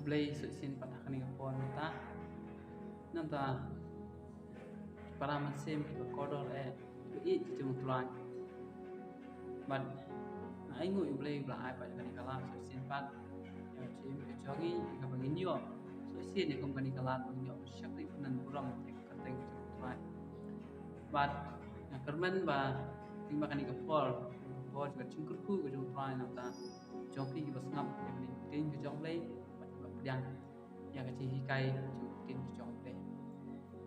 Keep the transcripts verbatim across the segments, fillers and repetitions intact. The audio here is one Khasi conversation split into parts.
Blei shisien pat ha kane ka por mynta. Namar ki para mynsiem kiba kordor eh, kiba ïeit ki jong u Trai. Bad nga ainguh ïa u Blei ba u la ai pat ïa kane ka lad shisien pat ïa ka jingim ka jong ngi, ïa kaba ngin ïoh shisien ïa kum kane ka lad ba ngin ïoh shakri pynban burom ïa ka kyrteng ka jong u Trai. Bad nga kyrmen ba tang ba kane ka por, ka por jong ka jingkyrkhu ka jong u Trai, namar jong phi kiba sngap ïa kane ka ktien ka jong u Blei bad kiba pdiang ïa ka jinghikai jong ka ktien ka jong u Blei.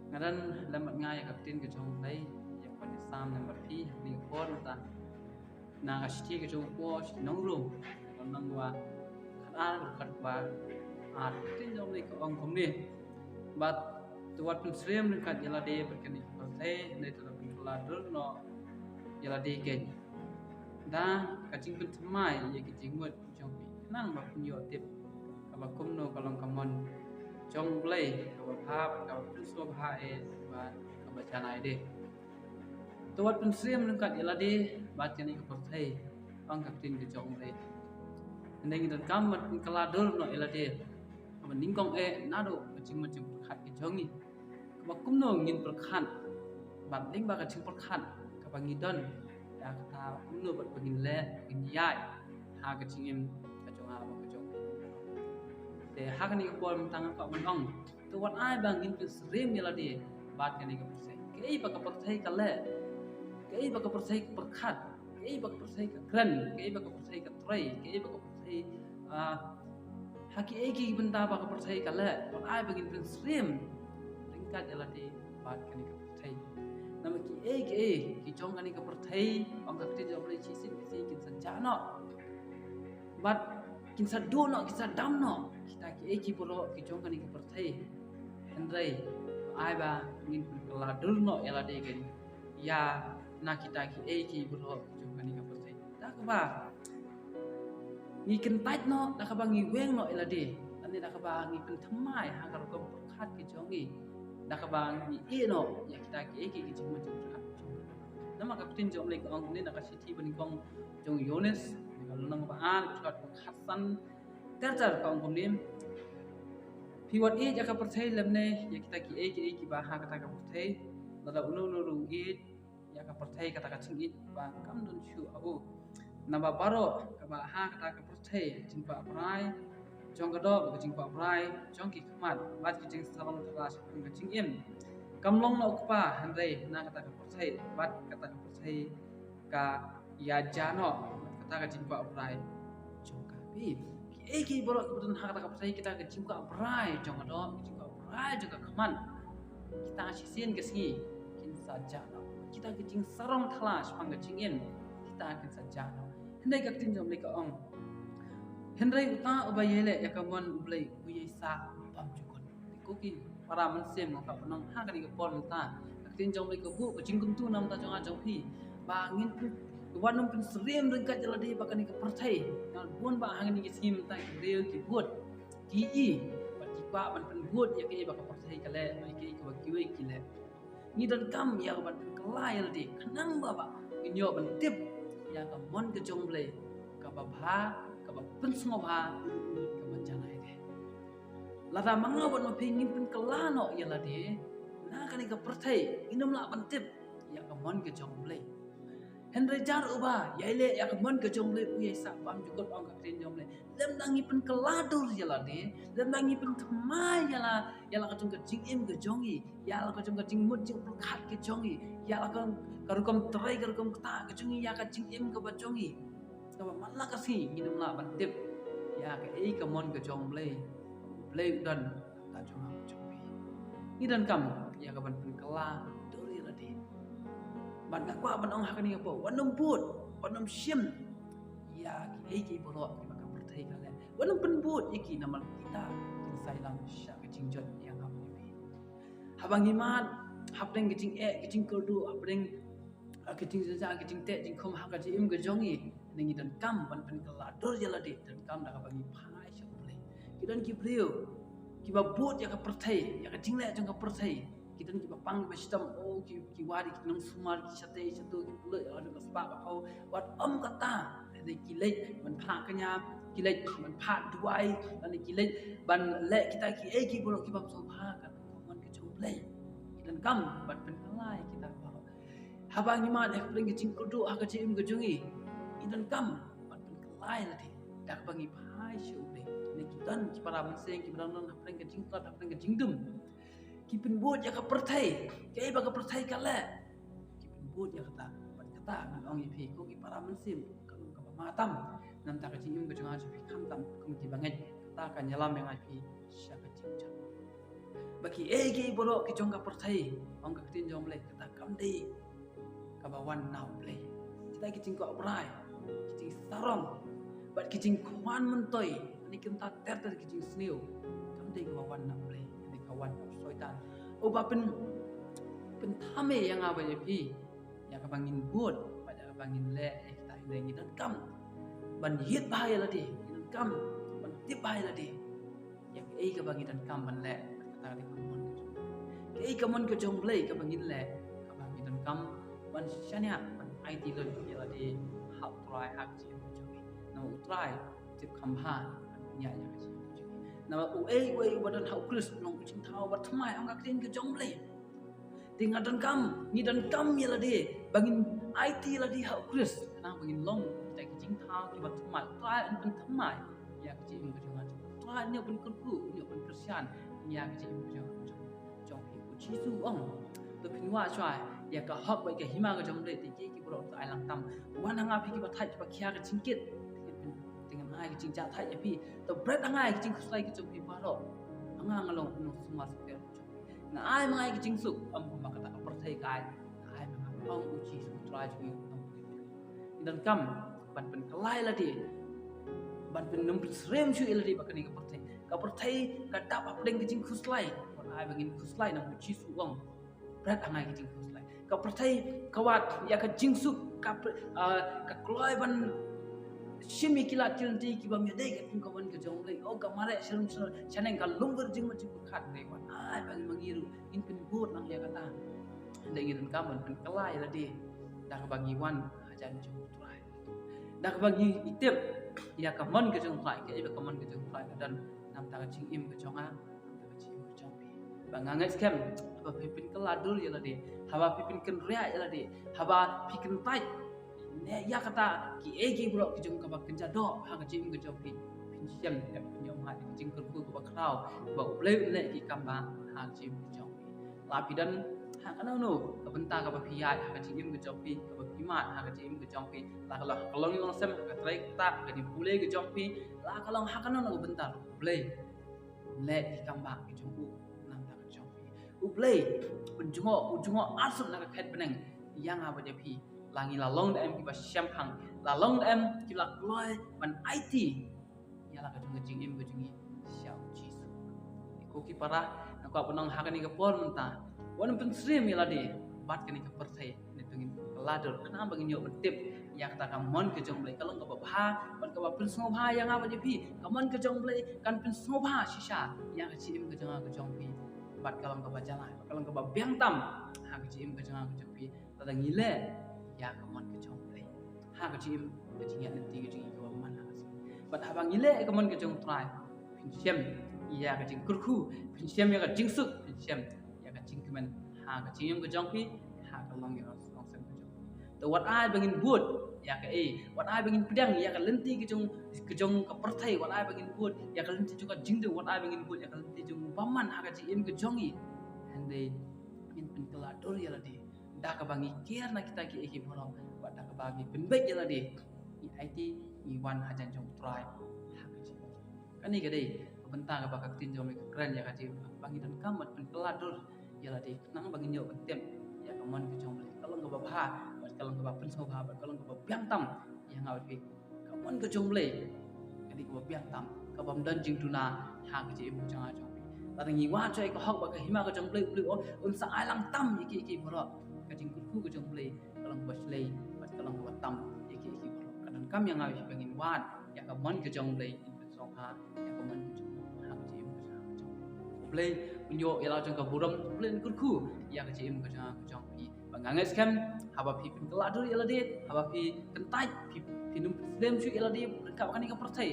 Nga don lem bad nga ïa ka ktien ka jong u Blei, ïa ka ktien Salm lem bad phi ha kane ka por mynta. Na ka shithi ka jong u Paul sha ki nong Rom, ka lynnong ba khatar, ka dkhot ba ar, ka ktien jong u Blei ka ong kumne: Bad to wat pynsyriem ryngkat ïa lade bad kane ka pyrthei, hynrei to da pynkylla dur noh ïa lade kein da ka jingpynthymmai ïa ki jingmut jong phi, khnang ba phin ïoh tip kaba kumno ka long ka mon jong u Blei, kaba bha, kaba pynsngewbha eh bad kaba janai de. To wat pynsyriem ryngkat ïa lade bad kane ka pyrthei, ong ka ktien ka jong u Blei. Hynrei ngi donkam ban pynkylla dur noh ïa lade, kaba nyngkong eh naduh ka jingmut jingpyrkhat ka jong ngi, kaba kumno ngin pyrkhat, bad lyngba ka jingpyrkhat kaba ngi don, ïa kata kumno bad ba ngin leh, ngin ïaid ha ka jingim ka jong nga bad ka jong phi. Te ha kane ka por mynta nga kwah ban ong, to wat ai ba ngin pynsyriem ïa lade bad kane ka pyrthei. Kaei ba ka pyrthei ka leh, kaei ba ka pyrthei ka pyrkhat, kaei ba ka pyrthei ka kren, kaei ba ka pyrthei ka trei, kaei ba ka pyrthei, ah, ha kiei ki bynta ba ka pyrthei ka leh, wat ai ba ngin pynsyriem ryngkat ïa lade bad kane ka pyrthei. Namar kiei kiei ki jong kane ka pyrthei, ong ka ktien jong u Blei, shisien shisien kin sa jah noh. Bad kin sa duh noh, kin sa dam noh kita kiei ki baroh ki jong kane ka pyrthei. Hynrei ai ba ngin pynkylla dur noh ïa lade kein ïa na kita kiei ki baroh ki jong kane ka pyrthei, da kaba ngi kyntait noh, da kaba ngi weng noh ïa lade, lane da kaba ngi pynthymmai ha ka rukom pyrkhat ka jong ngi, da kaba ngi ïeh noh ïa kita kiei kiei ki jingmut jingpyrkhat jong ngi. Namar ka ktien jong u Blei ka ong kumne na ka shithi banyngkong jong u Ïoannis, ka lynnong ba ar, ka dkhot ba khatsan ter ter, ka ong kumne: Phi wat ïeit ïa ka pyrthei lymne ïa kita kiei kiei kiba ha kata ka pyrthei. Lada uno uno ruh u ïeit ïa ka pyrthei, kata ka jingïeit ba kam don shuh ha u. Naba baroh kaba ha kata ka pyrthei, ka jingkwah brai jong ka doh, ka jingkwah brai jong ki khmat, bad ka jingsarong thala shaphang ka jingim, kam long na u Kpa, hynrei na kata ka pyrthei, bad kata ka pyrthei ka ïajah noh bad kata ka jingkwah brai jong ka. Phi, kiei kiei baroh kiba don ha kata ka pyrthei, kita ka jingkwah brai jong ka doh, ka jingkwah brai jong ka khmat, kita shisien ka sngi kin sa jah noh. Kita ka jingsarong thala shaphang ka jingim, kita kin sa jah noh. Hynrei ka ktien jong u Blei ka ong: Hynrei uta uba ïaleh ïa ka mon u Blei u ïaisah bymjukut. Ko ki para mynsiem, nga kwah ban ong ha kane ka por mynta, ka ktien jong u Blei ka buh ka jingkyntu na ka bynta jong nga jong phi, ba ngin pyn, wat nym pynsyriem ryngkat ïa lade bad kane ka pyrthei. Namar bun bah ha kine ki sngi mynta ki briew ki bud, ki ïohi bad ki kwah ban pynbud ïa kaei ba ka pyrthei ka leh, ïa kaei kaba kiwei ki leh. Ngi donkam ïa ka ban pynkylla ïa lade, khnang ba, ba ngin ïoh ban tip ïa ka mon ka jong u Blei, kaba bha, kaba pynsngewbha, kaba janai de. Lada ma nga bad ma phi ngin pynkylla noh ïa lade na kane ka pyrthei, ngin ym lah ban tip ïa ka mon ka jong u Blei. Hynrei jar uba ïaleh ïa ka mon ka jong u Blei u ïaisah bymjukut, ong ka ktien jong u Blei. Lymda ngi pynkylla dur ïa lade, lymda ngi pynthymmai ïa la, ïa la ka jong ka jingim ka jong ngi, ïa la ka jong ka jingmut jingpyrkhat ka jong ngi, ïa la ka, ka rukom trei, ka rukom ktah ka jong ngi, ïa ka jingim kaba jong ngi, kaba man la ka sngi ngin ym lah ban tip ïa kaei ka mon ka jong u Blei, u Blei u don na ka bynta jong nga bad jong phi. Ngi donkam ïa ka ban pynkylla dur ïa lade. Bad nga kwah ban ong ha kane ka por, wat nym bud, wat nym shim ïa kiei kiei baroh kiba ka pyrthei ka leh. Wat nym pynbud ïa ki, namar kita kin sa ïalam sha ka jingjot ïa nga bad ïa phi. Haba ngi mad hapdeng ka jingeh, ka jingkyrduh, hapdeng, ah, ka jingjynjar, ka jingteh jingkhum ha ka jingim ka jong ngi, ngi donkam ban pynkylla dur ïa lade, donkam da kaba ngi phai sha u Blei. Ki don ki briew kiba bud ïa ka pyrthei, ïa ka jingleh jong ka pyrthei. Ki don kiba pang kiba shitom, oh, ki, ki wad ïa ki nongsumar, ki shatei shato, ki pynlut ïa ka spah ka phew. Wat ym kata, hynrei ki leit ban phah kñia, ki leit ban phah duwai, lane ki leit ban leh kita kiei kiei baroh ki bym sngewbha katkum ka mon ka jong U Blei. Ngi donkam ban pynkylla ïa kita baroh. Haba ngi mad ha ka pdeng ka jingkyrduh ha ka jingim ka jong ngi, ngi donkam ban pynkylla ïa lade da kaba ngi phai sha U Blei. Ne ki don ki para mynsiem kiba dang don ha pdeng ka jingtlot, ha pdeng ka jingdum. Ki pynbud ïa ka pyrthei, kaei ba ka pyrthei ka leh. Ki pynbud ïa kata, bad kata ngan ong ïa phi, ko ki para mynsiem, ka long kaba ma tam. Namar ka jingim ka jong nga jong phi khamtam kum ki bangeit, kata kan ïalam ïa nga ïa phi sha ka jingjot. Ba kiei kiei baroh ki jong ka pyrthei, ong ka ktien jong U Blei, kata kam dei kaba wan na U Blei. Kita ki jingkwah brai, ki jingsarong, bad ki jingkwah myntoi, ne ki bynta ter ter ki jingsniew, kam dei kaba wan na U Blei, dei ka wan na u Soitan. Uba pyn, pynthame ïa nga bad ïa phi, ïa kaba ngin bud, bad ïa kaba ngin leh, ïa kita, hynrei ngi donkam ban ïit bha ïa lade, ngi donkam ban tip bha ïa lade. Ïa kaei kaba ngi donkam ban leh, kata ka dei ka mon ka jong U Blei. Kaei ka mon ka jong U Blei kaba ngin leh, kaba ngi donkam ban shaniah, ban aiti lut ïa lade ha U Trai ha ka jingim ka jong ngi. Namar U Trai u tip kham bha ban pynïaid ïa ka jingim ka jong ngi. Namar uei uei uba don ha U Khrist u long u jingthaw bathymmai, ong ka ktien ka jong U Blei. Te nga donkam, ngi donkam ïa lade ba ngin aiti ïa lade ha U Khrist, khnang ba ngin long kita ki jingthaw kiba thymmai. U Trai un pynthymmai ïa ka jingim ka jong nga jong phi. U Trai un ïoh pynkyrkhu, un ïoh pynkyrshan ïa ka jingim ka jong nga jong phi. U Jisu u ong, to phin wad shwa ïa ka hok bad ka hima ka jong U Blei, te kiei kiei baroh to ai lang tam. Wan ha nga phi kiba thait kiba khia ka jingkit, te ngan ai ka jingjahthait ïa phi. To bret ha nga ïa ka jingkhuslai ka jong phi baroh. Ha nga nga long u nongsumar sukher. Nga ai ma nga ïa ka jingsuk, ym kumba kata ka pyrthei ka ai. Nga ai ma nga, ong U Jisu U Trai jong ngi. Ngi donkam ban pynkylla ïa lade, ban pynnym pynsyriem shuh ïa lade bad kane ka pyrthei. Ka pyrthei ka dap hapdeng ka jingkhuslai. Wat ai ba ngin khuslai, namar U Jisu u ong, bret ha nga ïa ka jingkhuslai. Ka pyrthei ka wad ïa ka jingsuk, ka py-, ah, ka kloi ban shim ïa ki lad ki lynti kiba ym ïadei katkum ka mon ka jong U Blei. Oh, ka mareh sha rum sha shaneng, ka lum wer jingmut jingpyrkhat, hynrei wat ai ba ngin ma ngi ruh ngin pynbud lang ïa kata. Hynrei ngi donkam ban pynkylla ïa lade da kaba ngi wan hajan jong U Trai, da kaba ngi tip ïa ka mon ka jong U Trai, kaei ba ka mon ka jong U Trai ka don na ka bynta ka jingim ka jong nga, na ka bynta ka jingim ka jong phi. Ba nga ngeit skhem, haba phi pynkylla dur ïa lade, haba phi pynkynriah ïa lade, haba phi kyntait ne ïa kata kiei kiei baroh ki jong kaba kynja doh ha ka jingim ka jong phi, phin shem, phin ïoh mad ïa ka jingkyrkhu kaba khraw ba U Blei un leh ïa ki kam bha ha ka jingim ka jong phi. La phi don ha kano kano ka bynta kaba phi ïaid ha ka jingim ka jong phi, kaba phi mad ha ka jingim ka jong phi, la ka long ha ka longïing longsem, ha ka trei ktah, ha ka jingpule ka jong phi, la ka long ha kano kano ka bynta ruh, U Blei un leh ïa ki kam bha ki jong u na ka bynta ka jong phi. U Blei un jngoh, u jngoh arsut na ka khet bneng ïa nga bad ïa phi. La ngi la long da em kiba shemphang, la long da em kiba la kloi ban aiti ïa la ka jong ka jingim ka jong ngi sha U Jisu. Ko ki para, nga kwah ban ong ha kane ka por mynta, wat pynsyriem ïa lade bad kane ka pyrthei, ne to ngin kylla dur, khnang ba ngin ïoh ban tip ïa kata ka mon ka jong U Blei, ka long kaba bha bad kaba pynsngewbha ïa nga bad ïa phi. Ka mon ka jong U Blei kan pynsngewbha shisha ïa ka jingim ka jong nga ka jong phi, bad ka long kaba jala, ka long kaba biang tam ha ka jingim ka jong nga ka jong phi. Lada ngi leh ïa ka mon ka jong U Blei ha ka jingim, ka jingïaid lynti ka jong ngi kaba man ha ka sngi. Bad haba ngi leh ïa ka mon ka jong U Trai, phin shem ïa ka jingkyrkhu, phin shem ïa ka jingsuk, phin shem ïa ka jingkmen ha ka jingim ka jong phi, ha ka longïing longsem ka jong phi. To wat ai ba ngin bud ïa kaei, wat ai ba ngin pdiang ïa ka lynti ka jong, ka jong ka pyrthei, wat ai ba ngin bud ïa ka lynti jong ka jingdum, wat ai ba ngin bud ïa ka lynti jong u bymman ha ka jingim ka jong ngi. Hynrei ngin pynkylla dur ïa lade da kaba ngi kiar na kita kiei kiei baroh, bad da kaba ngi pynbeit ïa lade, ngi aiti, ngi wan hajan jong U Trai ha ka jingim. Kane ka dei ka bynta kaba ka ktien jong U Blei ka kren ïa ka jingim, ba ngi donkam ban pynkylla dur ïa lade, khnang ba ngin ïoh ban tip ïa ka mon ka jong U Blei, ka long kaba bha bad ka long kaba pynsngewbha bad ka long kaba biang tam ïa nga bad phi. Ka mon ka jong U Blei ka dei kaba biang tam, ka bym don jingduna ha ka jingim ka jong nga jong phi. Lada ngi wad shuwa ïa ka hok bad ka hima ka jong U Blei, U Blei un, un sa ai lang tam ïa kiei kiei baroh. Ka jingkyrkhu ka jong U Blei ka long kaba shlei bad ka long kaba tam ïa kiei kiei baroh. Ka donkam ïa nga bad phi ba ngin wad ïa ka mon ka jong U Blei, ngin pynsngewbha ïa ka mon ka jong U Blei ha ka jingim ka jong nga jong phi. U Blei un ïoh ïa la jong ka burom, U Blei un kyrkhu ïa ka jingim ka jong nga ka jong phi. Ba nga ngeit skhem, haba phi pynkylla dur ïa lade, haba phi kyntait, phi, phi nym pynsyriem shuh ïa lade ryngkat bad kane ka pyrthei,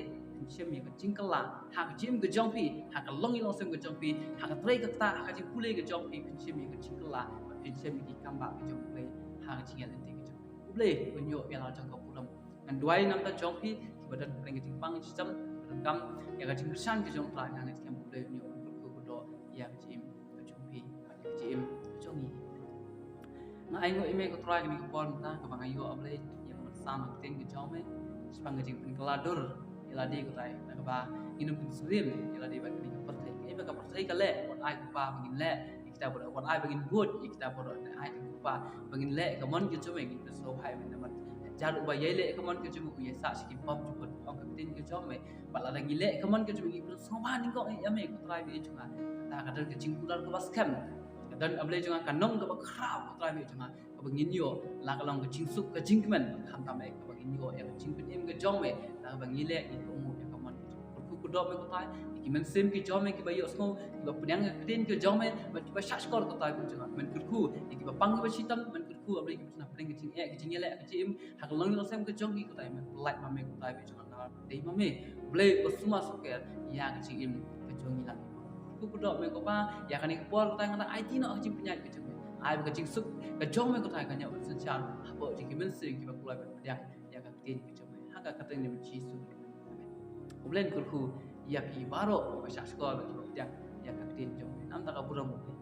Shim ïa ka jingkylla ha ka jingim ka jong phi, ha ka longïing longsem ka jong phi, ha ka trei ka ktah, ha ka jingpule ka jong phi, phin shim ïa ka jingkylla, phin shim ïa ki kambah ka jong U Blei ha ka jingïaid lynti ka jong phi. U Blei un ïoh ïa la jong ka burom. Ngan duwai namar jong phi kiba don pdeng ka jingpang shitom, kiba donkam ïa ka jingkyrshan ka jong U Trai, ngan ngeit skhem U Blei un ïoh ban kyrkhu kyrdoh ïa ka jingim ka jong phi, ka jingim ka jong ngi. Nga ainguh ïa me ko Trai kane ka por mynta kaba nga ïoh, A Blei, ïa ka ban sam ïa ka ktien ka jong me shaphang ka jingpynkylla dur ïa lade ko Trai, na kaba ngin ym pynsyriem ïa lade bad kane ka pyrthei. Kaei ba ka pyrthei ka leh, wat ai ko Pa ba ngin leh ïa kita baroh, wat ai ba ngin bud ïa kita baroh, ai ko Pa ba ngin leh ïa ka mon ka jong me, ngin pynsngewbha ïa me namar jar uba ïai leh ïa ka mon ka jong me u ïai sah sha ki bymjukut, ong ka ktien ka jong me. Bad lada ngi leh ïa ka mon ka jong me, ngi pynsngewbha nyngkong ïa me ko Trai Blei jong nga. Kata ka don ka jingkular kaba skhem, ka don, A Blei jong nga, ka nong kaba khraw ko Trai Blei jong nga, kaba ngin ïoh la ka long ka jingsuk ka jingkmen, khamtam eh kaba ngin ïoh ïa ka jingpynim ka jong me. Lada kaba ngi leh, ngi kohnguh ïa ka mon ka jong me. Kyrkhu kyrdoh me ko Trai ïa ki mynsiem ki jong me kiba ïohsngew, kiba pdiang ïa ka ktien ka jong me bad kiba shahshkor ko Trai Blei jong nga. Men kyrkhu ïa kiba pang kiba shitom, men kyrkhu, A Blei, kiba shna pdeng ka jingeh, ka jingïaleh, ka jingim ha ka longïing longsem ka jong ki ko Trai. Men pyllait ma me ko Trai Blei jong nga, dei ma me Blei uba sumar sukher ïa ka jingim ka jong ngi lang. Kyrkhu kyrdoh me ko Pa ïa kane ka por ko Trai, nga dang aiti noh ka jingpynïaid ka jong me. Ai ba ka jingsuk ka jong me ko Trai kan ïoh ban synshar hapoh jong ki mynsiem kiba kloi ban pdiang ïa ka ktien ka jong me. Ha ka kyrteng jong U Jisu. Amen. U Blei un kyrkhu ïa phi baroh kiba shahshkor bad kiba pdiang ïa ka ktien jong me. Namar ka burom U Blei.